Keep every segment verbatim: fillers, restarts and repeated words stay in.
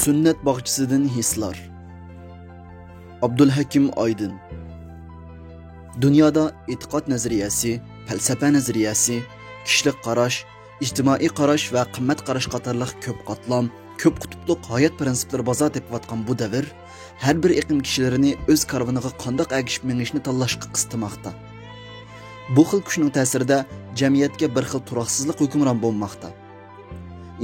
سۈننەت باغچىسىدىن ھېسلار. ئابدۇلھەكىم ئايدىن. دۇنيادا ئېتىقاد نەزەرىيەسى، پەلسەپە نەزەرىيەسى، كىشىلىك قاراش، ئىجتىمائىي قاراش ۋە قىممەت قاراش قاتارلىق كۆپ قاتلام، كۆپ قۇتۇپلۇق ھايات پىرىنسىپلىرى بازار تېپىۋاتقان بۇ دەۋر ھەر بىر ئېقىم كىشىلىرىنى ئۆز كارۋىنىغا قانداق ئەگىشىپ مېڭىشنى تاللاشقا قىستىماقتا. بۇ خىل كۈچنىڭ تەسىرىدە جەمئىيەتكە بىر خىل تۇراقسىزلىق ھۆكۈمران بولماقتا.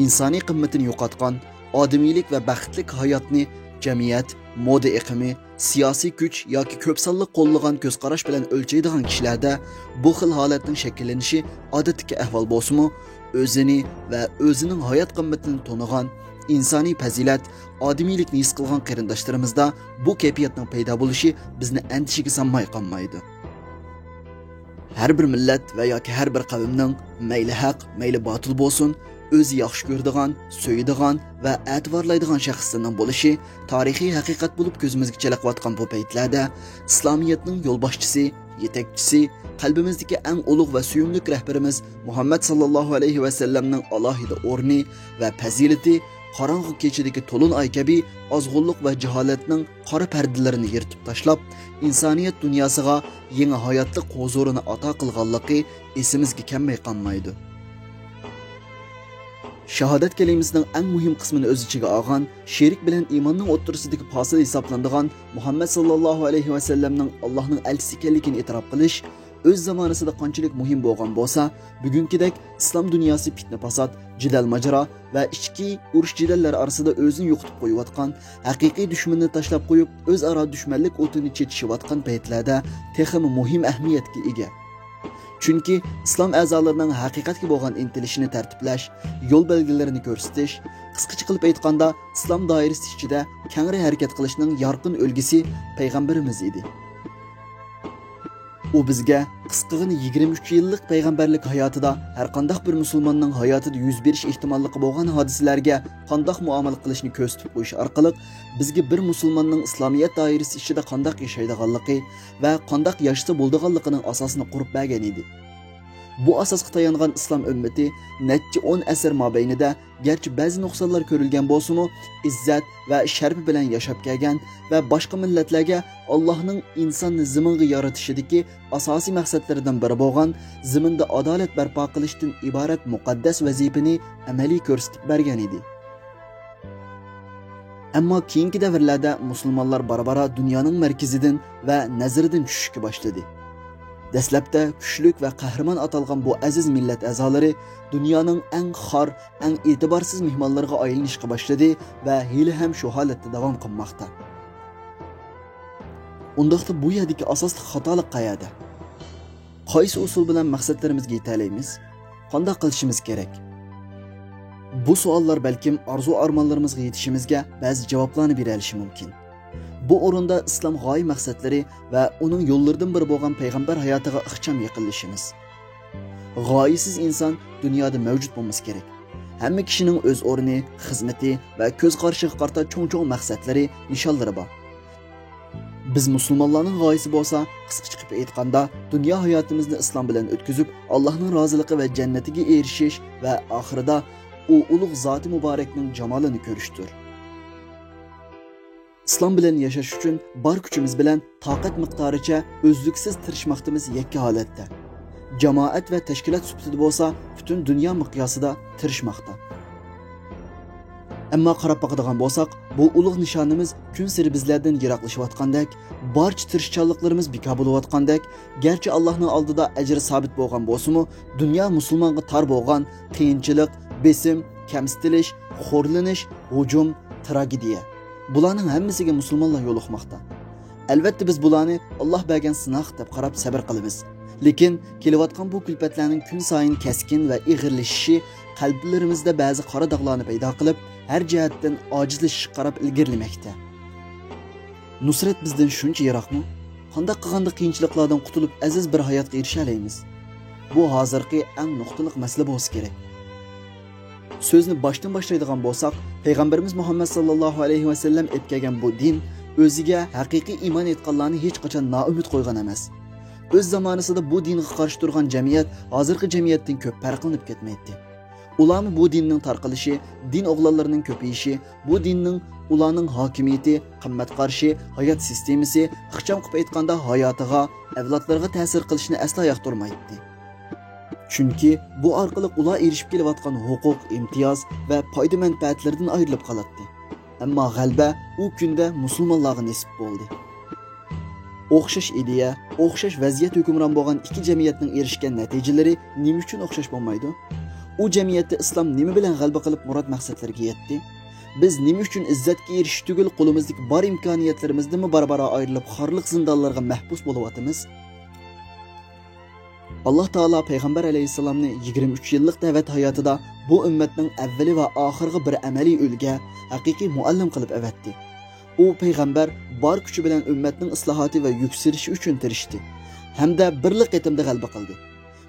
ئىنسانىي قىممىتىنى يوقاتقان، ئادىمىيلىك ۋە بەختلىك ھاياتنى جەمئىيەت، مودا ئېقىمى، سىياسىي كۈچ ياكى كۆپ سانلىق قوللىغان كۆز قاراش بىلەن ئۆلچەيدىغان كىشىلەردە بۇ خىل ھالەتنىڭ شەكىللىنىشى ئادەتتىكى ئەھۋال بولسىمۇ، ئۆزىنى ۋە ئۆزىنىڭ ھايات قىممىتىنى تونۇغان، ئىنسانىي پەزىلەت، ئادىمىيلىكنى ھېس قىلغان قېرىنداشلىرىمىزدا بۇ كەيپىياتنىڭ پەيدا بولۇشى بىزنى ئەندىشىگە سالماي قالمايدۇ. ھەر بىر مىللەت ۋە ياكى ھەر بىر قەۋمنىڭ مەيلى ھەق، مەيلى باتىل بولسۇن، ئۆزى ياخشى كۆرىدىغان، سۆيىدىغان ۋە ئەتىۋارلايدىغان شەخسلىرىنىڭ بولۇشى تارىخىي ھەقىقەت بولۇپ كۆزىمىزگە چېلىقىۋاتقان بۇ پەيتلەردە، ئىسلامىيەتنىڭ يولباشچىسى، يېتەكچىسى، قەلبىمىزدىكى ئەڭ ئۇلۇغ ۋە سۆيۈملۈك رەھبىرىمىز مۇھەممەد ساللاللاھۇ ئەلەيھى ۋەسەللەمنىڭ ئالاھىدە ئورنى ۋە پەزىلىتى قاراڭغۇ كېچىدىكى تولۇن ئاي كەبى ئازغۇنلۇق ۋە جاھالەتنىڭ قارا پەردىلىرىنى يىرتىپ تاشلاپ، ئىنسانىيەت دۇنياسىغا يېڭى ھاياتلىق ھۇزۇرىنى ئاتا قىلغانلىقى ئېسىمىزگە كەلمەي قالمايدۇ. شاھادەت كەلىمىسىنىڭ ئەڭ مۇھىم قىسمىنى ئۆز ئىچىگە ئالغان، شېرىك بىلەن ئىماننىڭ ئوتتۇرىسىدىكى پاسىل ھېسابلىنىدىغان مۇھەممەد ساللاللاھۇ ئەلەيھى ۋەسەللەمنىڭ ئاللاھنىڭ ئەلچىسى ئىكەنلىكىنى ئېتىراپ قىلىش، ئۆز زامانىسىدا قانچىلىك مۇھىم بولغان بولسا، بۈگۈنكىدەك ئىسلام دۇنياسى پىتنە-پاسات، جېدەل-ماجىرا ۋە ئىچكى ئۇرۇش-جېدەللەر ئارىسىدا ئۆزىنى يوقىتىپ قويۇۋاتقان، ھەقىقىي دۈشمىنىنى تاشلاپ قويۇپ، ئۆزئارا دۈشمەنلىك ئوتىنى چېچىشىۋاتقان پەيتلەردە تېخىمۇ مۇھىم ئەھمىيەتكە ئىگە. چۈنكى ئىسلام ئەزالىرىنىڭ ھەقىقەتكە بولغان ئىنتىلىشىنى تەرتىپلەش، يول بەلگىلىرىنى كۆرسىتىش، قىسقىچە قىلىپ ئېيتقاندا، ئىسلام دائىرىسى ئىچىدە كەڭرى ھەرىكەت قىلىشنىڭ يارقىن ئۈلگىسى پەيغەمبىرىمىز ئىدى. ئۇ بىزگە قىسقىغىنە يىگىرمە ئۈچ يىللىق پەيغەمبەرلىك ھاياتىدا ھەرقانداق بىر مۇسۇلماننىڭ ھاياتىدا يۈز بېرىش ئېھتىماللىقى بولغان ھادىسىلەرگە قانداق مۇئامىلە قىلىشنى كۆرسىتىپ قويۇش ئارقىلىق، بىزگە بىر مۇسۇلماننىڭ ئىسلامىيەت دائىرىسى ئىچىدە قانداق ياشايدىغانلىقى ۋە قانداق ياشىسا بولىدىغانلىقىنىڭ ئاساسىنى قۇرۇپ بەرگەن ئىدى. بۇ ئاساسقا تايانغان ئىسلام ئۈممىتى نەچچە ئون ئەسىر مابەينىدە گەرچە بەزى نۇقسانلار كۆرۈلگەن بولسىمۇ، ئىززەت ۋە شەرىپى بىلەن ياشاپ كەلگەن ۋە باشقا مىللەتلەرگە ئاللاھنىڭ ئىنساننى زېمىنغا يارىتىشىدىكى ئاساسىي مەقسەتلىرىدىن بىرى بولغان زېمىندا ئادالەت بەرپا قىلىشتىن ئىبارەت مۇقەددەس ۋەزىپىنى ئەمەلىي كۆرسىتىپ بەرگەن ئىدى. ئەمما كېيىنكى دەۋرلەردە مۇسۇلمانلار بارا-بارا دۇنيانىڭ مەركىزىدىن ۋە نەزىرىدىن چۈشۈشكە باشلىدى. دەسلەپتە كۈچلۈك ۋە قەھرىمان ئاتالغان بۇ ئەزىز مىللەت ئەزالىرى دۇنيانىڭ ئەڭ خار، ئەڭ ئېتىبارسىز مېھمانلىرىغا ئايلىنىشقا باشلىدى ۋە ھېلىھەم شۇ ھالەتتە داۋام قىلماقتا. ئۇنداقتا بۇ يەردىكى ئاساسلىق خاتالىق قەيەردە؟ قايسى ئۇسۇل بىلەن مەقسەتلىرىمىزگە يېتەلەيمىز؟ قانداق قىلىشىمىز كېرەك؟ بۇ سوئاللار بەلكىم ئارزۇ-ئارمانلىرىمىزغا يېتىشىمىزگە بەزى جاۋابلارنى بېرەلىشى مۇمكىن. بۇ ئورۇندا ئىسلام غايە مەقسەتلىرى ۋە ئۇنىڭ يوللىرىدىن بىرى بولغان پەيغەمبەر ھاياتىغا ئىخچام يېقىنلىشىمىز. غايىسىز ئىنسان دۇنيادا مەۋجۇت بولمىسا كېرەك. ھەممە كىشىنىڭ ئۆز ئورنى، خىزمىتى ۋە كۆز قارىشىغا قارىتا چوڭ-چوڭ مەقسەتلىرى، نىشانلىرى بار. بىز مۇسۇلمانلارنىڭ غايىسى بولسا، قىسقىچە قىلىپ ئېيتقاندا، دۇنيا ھاياتىمىزنى ئىسلام بىلەن ئۆتكۈزۈپ، ئاللاھنىڭ رازىلىقى ۋە جەننىتىگە ئېرىشىش ۋە ئاخىرىدا ئۇ ئۇلۇغ زاتى مۇبارەكنىڭ جامالىنى كۆرۈشتۇر. ئىسلام بىلەن ياشاش ئۈچۈن بار كۈچىمىز بىلەن تاقەت مىقدارىچە ئۈزلۈكسىز تىرىشماقتىمىز يەككە ھالەتتە. جامائەت ۋە تەشكىلات سۈپىتىدە بولسا پۈتۈن دۇنيا مىقياسىدا تىرىشماقتا. ئەمما قاراپ باقىدىغان بولساق، بۇ ئۇلۇغ نىشانىمىز كۈنسېرى بىزلەردىن يىراقلىشىۋاتقاندەك، بارچە تىرىشچانلىقلىرىمىز بىكار بولۇۋاتقاندەك، گەرچە ئاللاھنىڭ ئالدىدا ئەجرى سابىت بولغان بولسىمۇ، دۇنيا مۇسۇلمانغا تار بولغان قىيىنچىلىق، بېسىم، كەمسىتىلىش، خورلىنىش، ھۇجۇم، تراگېدىيە. بۇلارنىڭ ھەممىسىگە مۇسۇلمانلار يولۇقماقتا. ئەلۋەتتە، بىز بۇلارنى ئاللاھ بەرگەن سىناق دەپ قاراپ سەبرى قىلىمىز. لېكىن كېلىۋاتقان بۇ كۈلپەتلەرنىڭ كۈنسايىن كەسكىن ۋە ئېغىرلىشىشى قەلبلىرىمىزدە بەزى قارا داغلارنى پەيدا قىلىپ، ھەر جەھەتتىن ئاجىزلىشىشقا قاراپ ئىلگىرىلىمەكتە. نۇسرەت بىزدىن شۇنچە يىراقمۇ؟ قانداق قىلغاندا قىيىنچىلىقلاردىن قۇتۇلۇپ، ئەزىز بىر ھاياتقا ئېرىشەلەيمىز؟ بۇ ھازىرقى ئەڭ نۇقتىلىق مەسىلە بولسا كېرەك. سۆزنى باشتىن باشلايدىغان بولساق، پەيغەمبىرىمىز مۇھەممەد ساللاللاھۇ ئەلەيھى ۋەسەللەم ئېلىپ كەلگەن بۇ دىن ئۆزىگە ھەقىقىي ئىمان ئېيتقانلارنى ھېچقاچان نائۈمىد قويغان ئەمەس. ئۆز زامانىسىدا بۇ دىنغا قارشى تۇرغان جەمئىيەت ھازىرقى جەمئىيەتتىن كۆپ پەرقلىنىپ كەتمەيتتى. ئۇلارمۇ بۇ دىننىڭ تارقىلىشى، دىن ئوغلانلىرىنىڭ كۆپىيىشى، بۇ دىننىڭ، ئۇلارنىڭ ھاكىمىيىتى، قىممەت قارىشى، ھايات سىستېمىسى، ئىخچام قىلىپ ئېيتقاندا ھاياتىغا، ئەۋلادلىرىغا تەسىر قىلىشىنى ئەسلا ياقتۇرمايتتى. چۈنكى بۇ ئارقىلىق ئۇلار ئېرىشىپ كېلىۋاتقان ھوقۇق، ئىمتىياز ۋە پايدا مەنپەئەتلىرىدىن ئايرىلىپ قالاتتى. ئەمما غەلىبە ئۇ كۈندە مۇسۇلمانلارغا نېسىپ بولدى. ئوخشاش ئىدىيە، ئوخشاش ۋەزىيەت ھۆكۈمران بولغان ئىككى جەمئىيەتنىڭ ئېرىشكەن نەتىجىلىرى نېمە ئۈچۈن ئوخشاش بولمايدۇ؟ ئۇ جەمئىيەتتە ئىسلام نېمە بىلەن غەلىبە قىلىپ مۇراد مەقسەتلىرىگە يەتتى؟ بىز نېمە ئۈچۈن ئىززەتكە ئېرىشىش تۈگۈل، قولىمىزدىكى بار ئىمكانىيەتلىرىمىزدىنمۇ بارا-بارا ئايرىلىپ، خارلىق زىندانلىرىغا مەھبۇس بولۇۋاتىمىز؟ ئاللاھ تائالا پەيغەمبەر ئەلەيھىسسالامنى يىگىرمە ئۈچ يىللىق دەۋەت ھاياتىدا بۇ ئۈممەتنىڭ ئەۋۋىلى ۋە ئاخىرىغا بىر ئەمەلىي ئۈلگە، ھەقىقىي مۇئەللىم قىلىپ ئەۋەتتى. ئۇ پەيغەمبەر بار كۈچى بىلەن ئۈممەتنىڭ ئىسلاھاتى ۋە يۈكسىلىشى ئۈچۈن تىرىشتى ھەمدە بىرلا قېتىمدا غەلىبە قىلدى.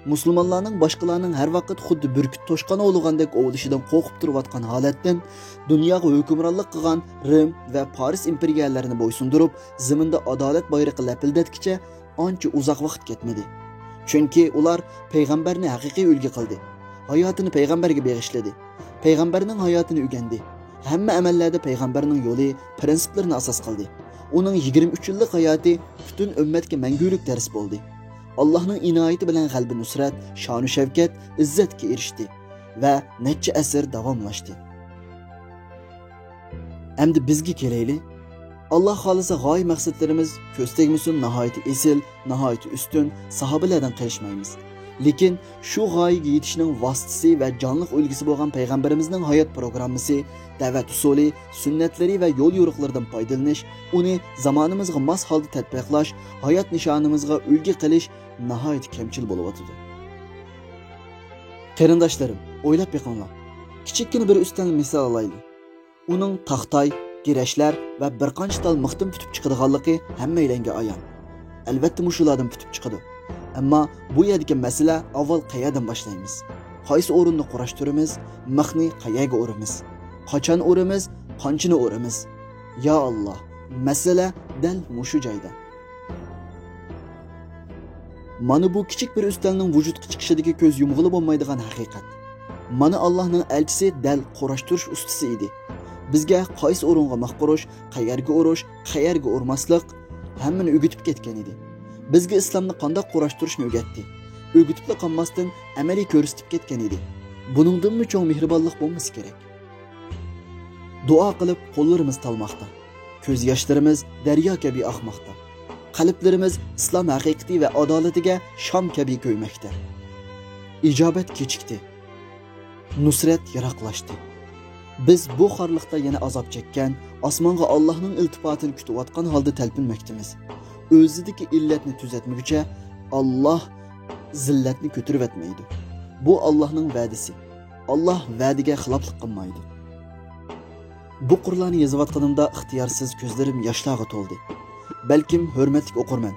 مۇسۇلمانلارنىڭ باشقىلارنىڭ ھەر ۋاقىت خۇددى بۈركۈت توشقان ئوۋلىغاندەك ئوۋلىشىدىن قورقۇپ تۇرۇۋاتقان ھالەتتىن، دۇنياغا ھۆكۈمرانلىق قىلغان رىم ۋە پارس ئىمپېرىيەلىرىنى بويسۇندۇرۇپ، زېمىندا ئادالەت بايرىقى لەپىلدەتكىچە ئانچە ئۇزاق ۋاقىت كەتمىدى. چۈنكى ئۇلار پەيغەمبەرنى ھەقىقىي ئۈلگە قىلدى. ھاياتىنى پەيغەمبەرگە بېغىشلىدى. پەيغەمبەرنىڭ ھاياتىنى ئۆگەندى. ھەممە ئەمەللەردە پەيغەمبەرنىڭ يولى، پىرىنسىپلىرىنى ئاساس قىلدى. ئۇنىڭ يىگىرمە ئۈچ يىللىق ھاياتى پۈتۈن ئۈممەتكە مەڭگۈلۈك دەرس بولدى. ئاللاھنىڭ ئىنايىتى بىلەن غەلىبە-نۇسرەت، شانۇ-شەۋكەت، ئىززەتكە ئېرىشتى ۋە نەچچە ئەسىر داۋاملاشتى. ئەمدى بىزگە كېلەيلى. ئاللاھ خالىسا، غايە مەقسەتلىرىمىز، كۆز تەگمىسۇن، ناھايىتى ئېسىل، ناھايىتى ئۈستۈن، ساھابىلەردىن قېلىشمايمىز. لېكىن شۇ غايىگە يېتىشنىڭ ۋاسىتىسى ۋە جانلىق ئۈلگىسى بولغان پەيغەمبىرىمىزنىڭ ھايات پروگراممىسى، دەۋەت ئۇسۇلى، سۈننەتلىرى ۋە يول-يورۇقلىرىدىن پايدىلىنىش، ئۇنى زامانىمىزغا ماس ھالدا تەتبىقلاش، ھايات نىشانىمىزغا ئۈلگە قىلىش ناھايىتى كەمچىل بولۇۋاتىدۇ. قېرىنداشلىرىم، ئويلاپ بېقىڭلار. كىچىككىنە بىر ئۈستەلنى مىسال ئالايلى. ئۇنىڭ تاختاي، گىرەچلەر ۋە بىر قانچە تال مىختىن پۈتۈپ چىقىدىغانلىقى ھەممەيلەنگە ئايان. ئەلۋەتتە، مۇشۇلاردىن پۈتۈپ چىقىدۇ. ئەمما بۇ يەردىكى مەسىلە، ئاۋۋال قەيەردىن باشلايمىز؟ قايسى ئورۇندا قۇراشتۇرىمىز؟ مىخنى قەيەرگە ئۇرىمىز؟ قاچان ئۇرىمىز؟ قانچىنى ئۇرىمىز؟ يا ئاللاھ، مەسىلە دەل مۇشۇ جايدا. مانا بۇ كىچىك بىر ئۈستەلنىڭ ۋۇجۇدقا چىقىشىدىكى كۆز يۇمغىلى بولمايدىغان ھەقىقەت. مانا ئاللاھنىڭ ئەلچىسى دەل قۇراشتۇرۇش ئۇستىسى ئىدى. بىزگە قايسى ئورۇنغا مىخ قۇرۇش، قەيەرگە ئۇرۇش، قەيەرگە ئۇرماسلىق، ھەممىنى ئۆگىتىپ كەتكەن ئىدى. بىزگە ئىسلامنى قانداق قۇراشتۇرۇشنى ئۆگەتتى. ئۆگىتىپلا قالماستىن، ئەمەلىي كۆرسىتىپ كەتكەن ئىدى. بۇنىڭدىنمۇ چوڭ مېھرىبانلىق بولمىسا كېرەك. دۇئا قىلىپ، قوللىرىمىز تالماقتا. كۆز ياشلىرىمىز دەريا كەبى ئاقماقتا. قەلبلىرىمىز ئىسلام ھەقىقىتى ۋە ئادالىتىگە شام كەبى كۆيمەكتە. ئىجابەت كېچىكتى. نۇسرەت يىراقلاشتى. بىز بۇ خارلىقتا يەنە ئازاب چەككەن، ئاسمانغا ئاللاھنىڭ ئىلتىپاتىنى كۈتۈۋاتقان ھالدا تەلپۈنمەكتىمىز. ئۆزىدىكى ئىللەتنى تۈزەتمىگۈچە ئاللاھ زىللەتنى كۆتۈرۈۋەتمەيدۇ. بۇ ئاللاھنىڭ ۋەدىسى. ئاللاھ ۋەدىگە خىلاپلىق قىلمايدۇ. بۇ قۇرلارنى يېزىۋاتقىنىمدا ئىختىيارسىز كۆزلىرىم ياشلارغا تولدى. بەلكىم ھۆرمەتلىك ئوقۇرمەن،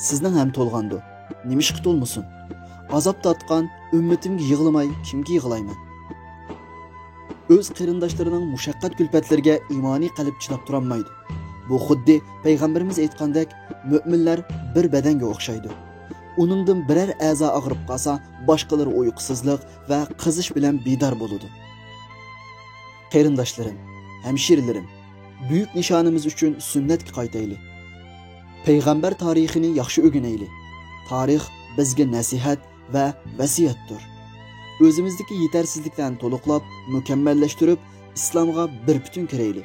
سىزنىڭ ھەم تولغاندۇ. نېمىشقا تولمىسۇن؟ ئازاب تارتقان ئۈممىتىمگە يىغلىماي كىمگە يىغلايمەن؟ ئۆز قېرىنداشلىرىنىڭ مۇشەققەت-كۈلپەتلىرىگە ئىمانىي قەلب چىداپ تۇرالمايدۇ. بۇ خۇددى پەيغەمبىرىمىز ئېيتقاندەك، مۆمىنلەر بىر بەدەنگە ئوخشايدۇ. ئۇنىڭدىن بىرەر ئەزا ئاغرىپ قالسا، باشقىلىرى ئۇيقۇسىزلىق ۋە قىزىش بىلەن بىدار بولىدۇ. قېرىنداشلىرىم، ھەمشىرىلىرىم، بۈيۈك نىشانىمىز ئۈچۈن سۈننەتكە قايتايلى. پەيغەمبەر تارىخىنى ياخشى ئۆگىنەيلى. تارىخ بىزگە نەسىھەت ۋە ۋەسىيەتتۇر. ئۆزىمىزدىكى يېتەرسىزلىكلەرنى تولۇقلاپ، مۇكەممەللەشتۈرۈپ، ئىسلامغا بىر پۈتۈن كىرەيلى.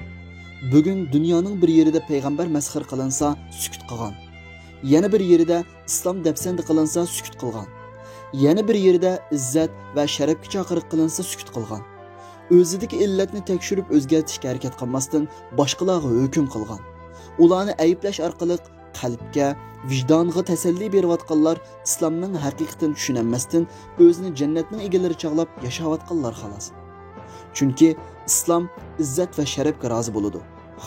بۈگۈن دۇنيانىڭ بىر يېرىدە پەيغەمبەر مەسخىرە قىلىنسا، سۈكۈت قىلغان. يەنە بىر يېرىدە ئىسلام دەپسەندە قىلىنسا، سۈكۈت قىلغان. يەنە بىر يېرىدە ئىززەت ۋە شەرەپكە چاقىرىق قىلىنسا، سۈكۈت قىلغان. ئۆزىدىكى ئىللەتنى تەكشۈرۈپ ئۆزگەرتىشكە ھەرىكەت قىلماستىن، باشقىلارغا ھۆكۈم قىلغان. ئۇلارنى ئەيىبلەش ئارقىلىق قەلبكە، ۋىجدانغا تەسەللى بېرىۋاتقانلار ئىسلامنىڭ ھەقىقىتىنى چۈشىنەلمەستىن، ئۆزىنى جەننەتنىڭ ئىگىلىرى چاغلاپ ياشاۋاتقانلار خالاس. چۈنكى ئىسلام ئىززەت ۋە شەرەپكە رازى بولىدۇ،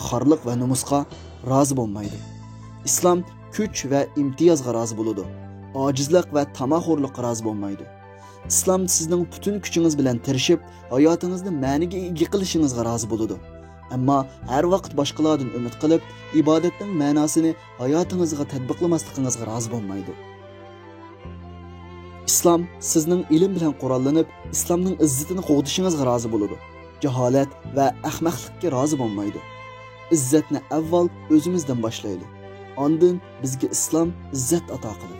خارلىق ۋە نومۇسقا رازى بولمايدۇ. ئىسلام كۈچ ۋە ئىمتىيازغا رازى بولىدۇ، ئاجىزلىق ۋە تاماخورلۇققا رازى بولمايدۇ. ئىسلام سىزنىڭ پۈتۈن كۈچىڭىز بىلەن تىرىشىپ، ھاياتىڭىزنى مەنىگە ئىگە قىلىشىڭىزغا رازى بولىدۇ. ئەمما ھەر ۋاقىت باشقىلاردىن ئۈمىد قىلىپ، ئىبادەتنىڭ مەناسىنى ھاياتىڭىزغا تەتبىقلىماسلىقىڭىزغا رازى بولمايدۇ. ئىسلام سىزنىڭ ئىلىم بىلەن قوراللىنىپ، ئىسلامنىڭ ئىززىتىنى قوغدىشىڭىزغا رازى بولىدۇ. جاھالەت ۋە ئەخمەقلىقكە رازى بولمايدۇ. ئىززەتنى ئەۋۋال ئۆزىمىزدىن باشلايلى. ئاندىن بىزگە ئىسلام ئىززەت ئاتا قىلىدۇ.